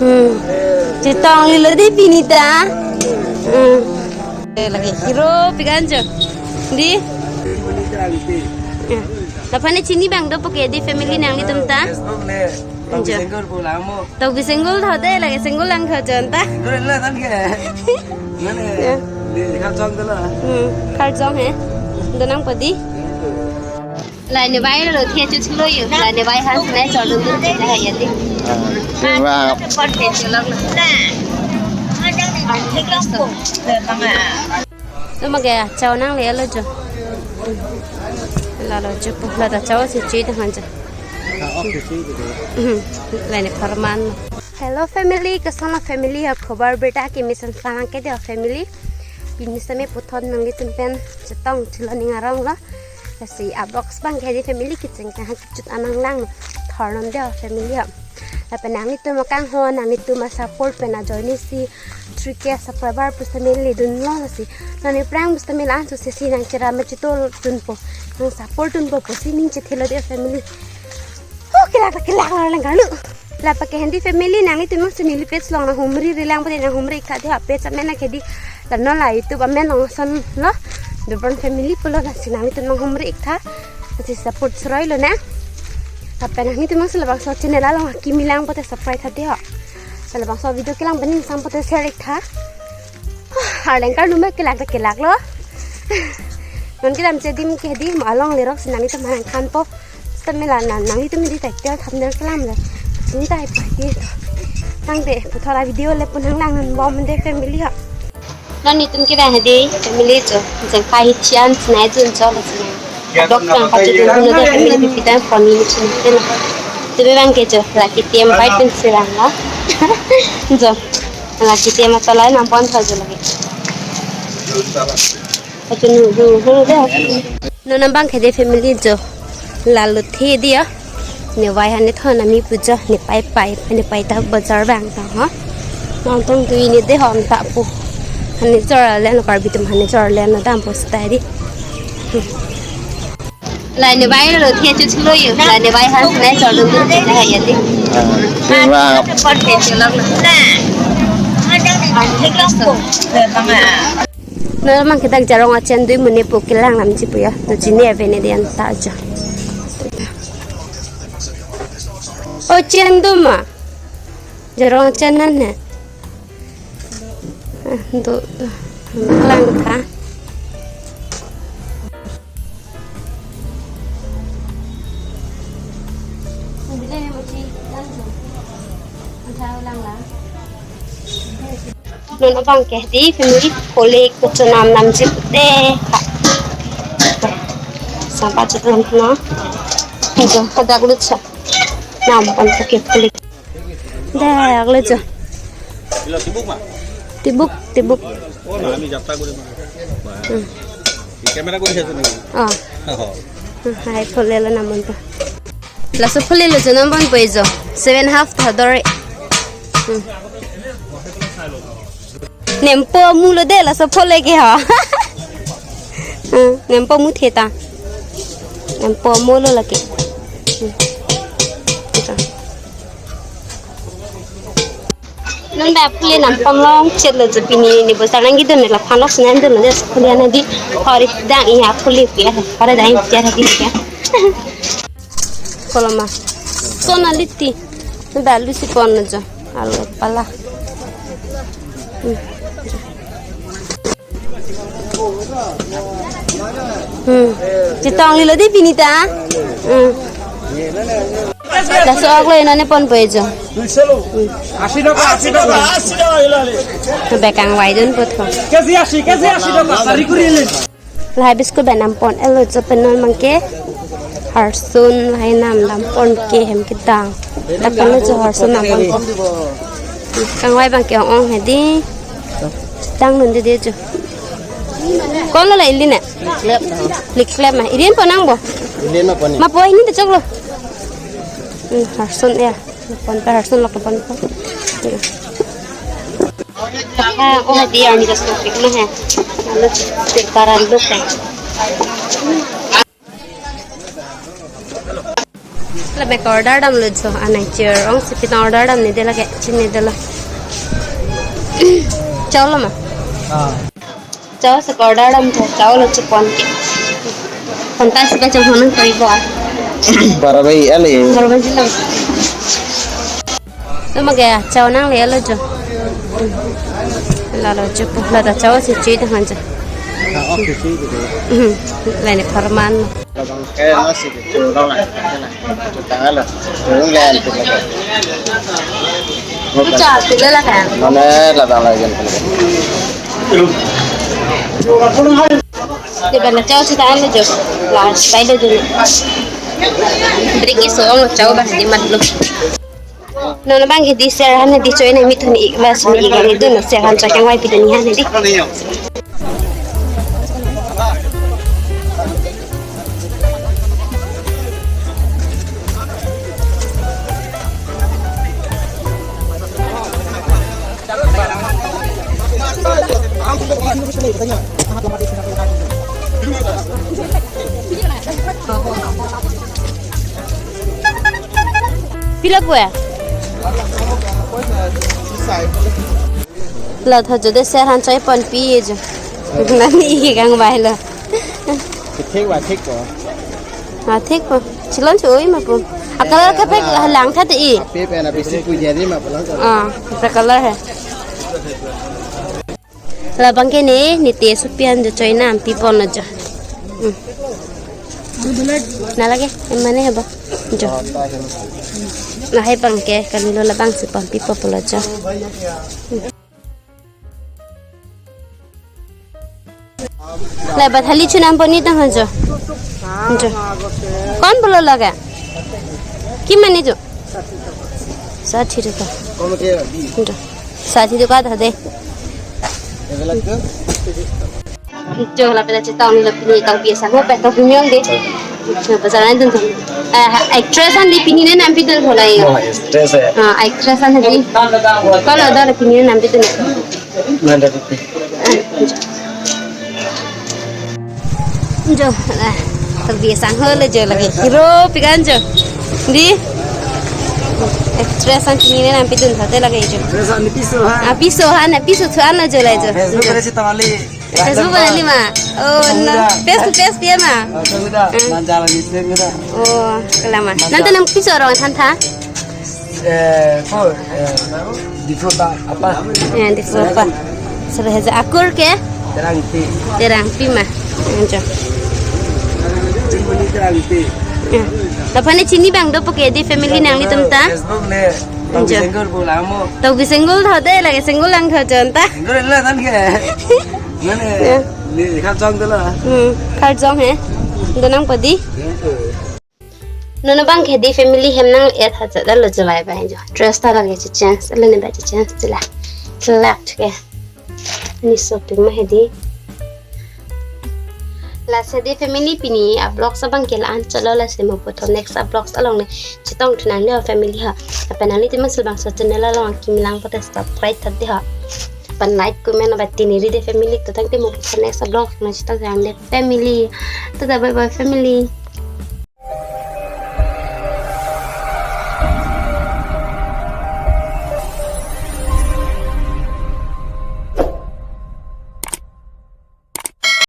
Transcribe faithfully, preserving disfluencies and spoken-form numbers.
Hmm. Chetong lilo di pini ta. Hmm. Eh, lake hero pikan jo. Di. Ya. Lapen chini abang dopo ke di family nanglitum ta. Facebook le. Tau Jo. Single po lamo. Tau bi single tho de, lake single lang tho jon ta. Single la tan ke. Mane. Ya. Di kharjong de la. Hmm, kharjong he. Donang padi. Laine bai lo the chu chulo yo. Laine bai han sinai chol dun dun ke hai ya di. Ah, wrap. Por the chu lang na. Tuma ke chau nang le lo jo. Lalo jo pu la ta chau si chui ta han jo. Ah, okay, chui de. Hmm, laine pharman. Hello family, koson lo family ha, khobor birta ke mesen salang ke de family. Pini seme puthot nanglitum pen chetong chulo ning arong lo. Lasi a vlogs abang ke di family kecheng kehang kechut anang lang thornon de family ha. Lapen nanglitum akangho, nanglitum a support pen ajoine si three K subscriber pusitame ledunlo lasi. Non aphrang pusitame la-an so si nang chera ma chitol dunpo, nang support dunpo pusi ning chethelo de family. Oh, kelak kelak lo lang kalu. Lapen ke handi family nanglitum abang si neli page along nanghumri ri lang pute nanghumri ik tha de ha, page amen ke di. Lanon la YouTube amen along ason lo. Bebron family pulo lasi nanglitum nanghumri ik tha. Lasi support choroi lonang. Lapen nanglitum abang si labangso channel along akimi lang pute subscribe tha de ha. Lasi labangso video kelang pen ning sang pute share ik tha. Arleng karlu ma kelak ta kelak lo. Non kedam che dim ke di mo along lerok si nanglitum aphan nangthanpo. Stamela nang nanglitum di tak tel thumbnail kelang le. Chinta ipa di to. Tangte puthot a video le pu nang lang non bom de family ha. Nanglitum ke dah di family jo. Jeng pai hichian sinai jun jo la sinai. Dok tang pa chitun hunu de family pipi tang phone ni chin ten. Tebe abang ke jo lake T M five pen sirang la. Jo. Lake T M atolai nang pon tha jo lake. Pachun hu hu hu de. Non abang ke de family jo. Lalo the dia. Ne vai hane thon ami puja ne pai pai ne pai ta bazar abang ta ha. Nang tong tu ini de hon ta pu. Hane jor le no Karbi atum hane jor le no dam post ta di. Laine bai lo the chu chulo yo. Laine bai han sinai chol dun dun ke hai ya di. Ah, wrap. Por the chu lang na. Non abang ke dak jarong achen dui mune pu kelang lam chi pu ya. To chini ave ne dian ta jo. O chen do ma. Jarong achen nan he. Ah, do, do. Kelang tha. Non abang ke di family phole kechonam nam chipte. Sampai chonam no. Itu pada aku lucu. Nam pon ke phole. Dak lo jo. Ilo tibuk ma? Tibuk, tibuk. Oh, na, ami jatra guri ma. Hmm. Di camera guri sa tu ni. Oh. Oh. Hmm, hai, phole lo nam ponpo. Laso phole lo jo nam ponpo jo. Seven half tha dore. Hmm. Nempo amu lo de laso phole ke ha. Hmm, nempo amu the ta. Nempo amu lo lake. Hmm. Kita. Non da phule nam pon longchet lo jo pini ni bosta nang gidon la phanok sinan dun de phule ana di hori dang iya phule pia hori dang iya di pia. Koloma. Sona liti. Non da alu si pon jo. Alu pala. Hmm. Hmm. Chetong lilo di pini ta. Hmm. Laso ok lo ino ne ponpo jo. দুইশ লো। আশি টাকা, আশি টাকা। আশি টাকা হইলো আরে। To bekang vaidun po tho. KG আশি, কেজি আশি টাকা, চারি করে এলে। Lahai biscuit bai nam pon-et lo jo pen non abang ke. Harsun lahai nam dam pon ke hem kedang. Dak pen lo jo harsun nam ponpo. Kangvai abang ke ong ong he di. Tang nun de de jo. Ko-an lo la ili ne? Liklep na. Liklep ma. Irin po nang bo? Irin ma po ni. Ma po ini de chok lo. Hmm, harsun ya. Pon ta harsun lo pon po. Ah, oh, dia ni das topik mah ya. Lalu sekarang lo kan. La Mek order damlo jo, anai chair ong si pina order damne de lake, chine de lo. Chalo ma? Ah. Chalo si order dam tha, chalo chepon ke. Konta si kachong honang koi bo. Bara bai ale. Bara bai jilam. Lo ma ke, chalo nangle lo jo. Lalo jo po, lata chalo si chui ta han jo. Ah, okay, chui ta. Hmm, lain parman. Labang ke nasi ke, chu long lang, chu tanglo, chu long lang, chu long lang. Chu cha, chu le la ka. Mane labang lagi. Di bala chalo si tanglo jo, la style jo. Briki so ong chalo ba di mat lo. Non abang ke di Serhan hedi choi nangpi thun ik ba sini ik nangdun, Serhan choi kangvai pi dun han hedi. Pila pu ya? La tho jo de Serhan choi ponpi jo. Nani ke kangvai lo. Thik ba, thik ko. Ah, thik po. Chilon chu oi ma pu. A color kaprek la lang tha te i. Ape pen abisi pu jari ma pu lang. Ah, kaprek color hai. Labang ke ne, ne te supian jo choi nampi pon jo. Hmm. Na lake, mane heba. Jo. Lahai abang ke, kalilo labang si ponpi po pulo jo. Hmm. La ba thali chu nam pon ni tang jo. Jo. Kon pulo lake? Ki mane jo? Sati taka. Kon ke di? Jo. Sati taka tha de. Ebe lak tu? Jo, lapen ta chetong lo pini tong pi asangho pen tong pi miyong de. Jo, bazar nangdun tho. Eh, actress an di pini ne nampi dun tho la yo. Oh, actress hai. Ah, actress an di. Kolo do pini ne nampi dun. Nanda titi. Jo, ah, tong pi asangho le jo lake. Hero pi kan jo. Di. Actress an pini ne nampi dun tha te lake jo. Actress an di piso ha. Ah, piso ha, na piso thu an lo jo la jo. Facebook re si tamali. Facebook banali ma? Oh, no. Face to face dia ma? Oh, sudah. Hmm. Manja lagi, sudah. Oh, kalama. Manja. Nangta nangpiso arong than tha? Eh, po, eh, Diphu ta, apa? Ya, Diphu apa? Serahaja akur ke? Terangpi. Terangpi ma? Anjo. Terangpi. Ya. Lapen ne chini abang do pu ke di family nanglitum ta? Facebook le. Taubi, jo. Senggol pu lang mo. Taubi senggol tho de lake senggol lang tho jon ta. Senggol la tan ke. Mane, ya, ni kharjong de la. Hmm, kharjong he. Do nangpo di. Ya, eh. Non abang ke di family hem nang-et ha jada lo jo la ba jo. Dress ta lake che change, le ne ba che change de la. Select ke. Ni shopping ma hedi. Lasi di family pini a vlogs abang ke la-an chotlo, lasi mo pu tho next a vlogs along ne chetong thu nang de ho family ho. Lapen nanglitum masal bangso channel along kimi lang pote subscribe tha de ho. Lapen like comment ba tini ri de family, to tangte mo pu tho next a vlogs along chetong thu nang de family. Tada bye bye family.